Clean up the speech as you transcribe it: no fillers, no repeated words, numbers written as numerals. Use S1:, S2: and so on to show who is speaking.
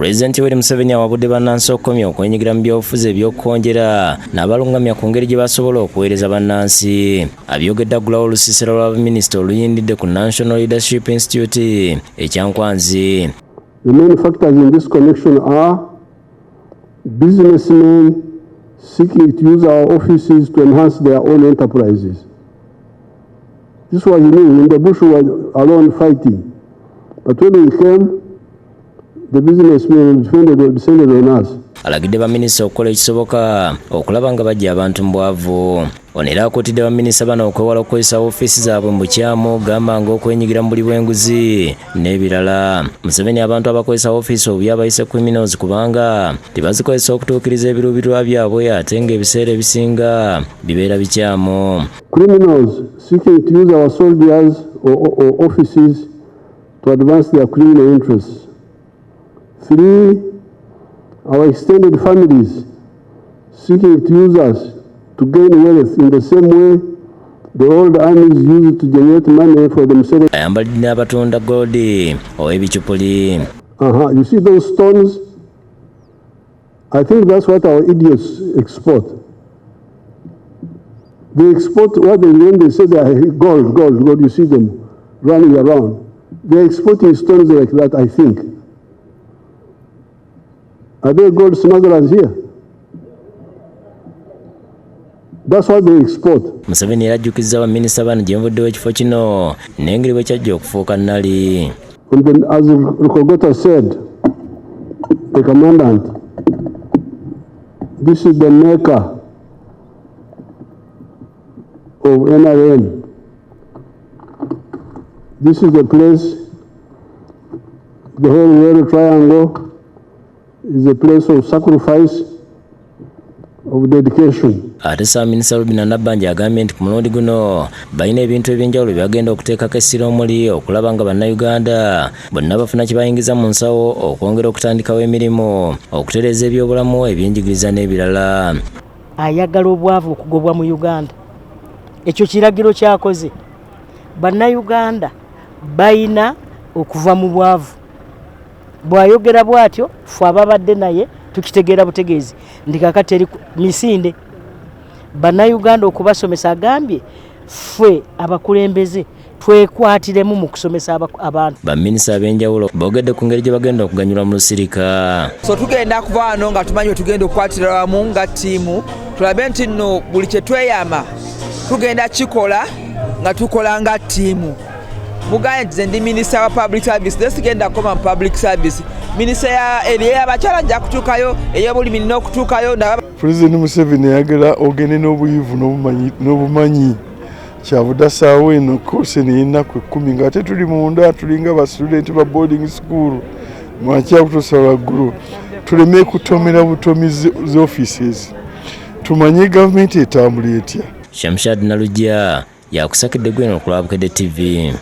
S1: Pulezidenti Yoweri Museveni awabudde bannansi okukomya okwenyigira mu byobufuzi eby'okukonjera n'abalungamya ku ngeri gye basobola okuweereza bannansi. Abyogedde aggulawo olusiisira lwa baminisita oluyindidde ku National Leadership Institute e Kyankwanzi.
S2: The main factors in this connection are businessmen seeking to use our offices to enhance their own enterprises. This was new. In the bush we were alone fighting. But when we came, the businessmen descended on us.
S1: Alagidde baminisita okukola ekisoboka okulaba nga baggya abantu mu bwavu. Ono era akuutidde baminisita bano okwewala okukozesa ofiisi zaabwe mu bukyamu, gamba ng'okwenyigira mu buli bw'enguzi n'ebirala. Museveni abantu abakozesa ofiisi obubi abayise criminals kubanga tebazikozesa okutuukiriza ebiruubirirwa byabwe ate ng'ebiseera ebisinga bibeera bikyamu.
S2: Criminals seeking to use our soldiers or offices to advance their criminal interests. 3, our extended families seeking to use us to gain wealth in the same way the old armies used to generate money for themselves.
S1: Ayambalidde n'abatunda gold ow'ebicupuli.
S2: You see those stones? I think that's what our idiots export. They export what they, when they say they are gold, gold, gold, you see them running around. They're exporting stones like that, I think. Are there gold smugglers here? That's what they export.
S1: Museveni era ajjukizza baminisita bano gye nvuddewo ekifo kino n'engeri bwe kyajja okufuuka nali.
S2: And then, as Rukogota said, the commandant, this is the maker of NRM. This is the place, the whole Luweero Triangle is a place of sacrifice, of dedication.
S1: Ate Ssaabaminisita Robinah Nabbanja agambye nti ku mulundi guno balina ebintu ebyenjawulo bye bagenda okuteekako essira omuli okulaba nga bannayuganda bonna bafuna kye bayingiza mu nsawo, okwongera okutandikawo emirimu, okutereeza ebyobulamu, ebyenjigiriza n'ebirala.
S3: Ayagala obwavu okugobwa mu Uganda. Ekyo kiragiro kyakoze. Bannayuganda balina okuva mu bwavu. Bw'ayogera bw'atyo, ffe ababadde naye tukitegeera butegeezi nti kakati eri misinde bannayuganda okubasomesa. Agambye ffe abakulembeze twekwatiremu mu kusomesa abantu.
S1: Baminisita ab'enjawulo boogedde ku ngeri gye bagenda okuganyulwa mu lusirika.
S4: So tugenda kuva wano nga tumanyi we tugenda okukwatira wamu nga ttiimu, tulabe nti nno buli kye tweyama tugenda kikola nga tukola nga ttiimu. Mugambe nti nze ndi minisita wa public service, naye sigenda kukoma mu public service. Minisita ey'abakyala nja kutuukayo, ey'obulimi nina okutuukayo.
S5: Pulezidenti Museveni ayagala ogende n'obuyivu n'obumanyi, kyavudde assaawo eno course eno ey'ennaku 10 ng'ate tuli munda tulinga ba student ba boarding school mwakya kutuusa waggulu, tuleme kutomera butomi zi offices, tumanye gavumenti etambula etya.
S1: Shamshad Nalujja yakusakidde gweno ku Lwabukedde TV.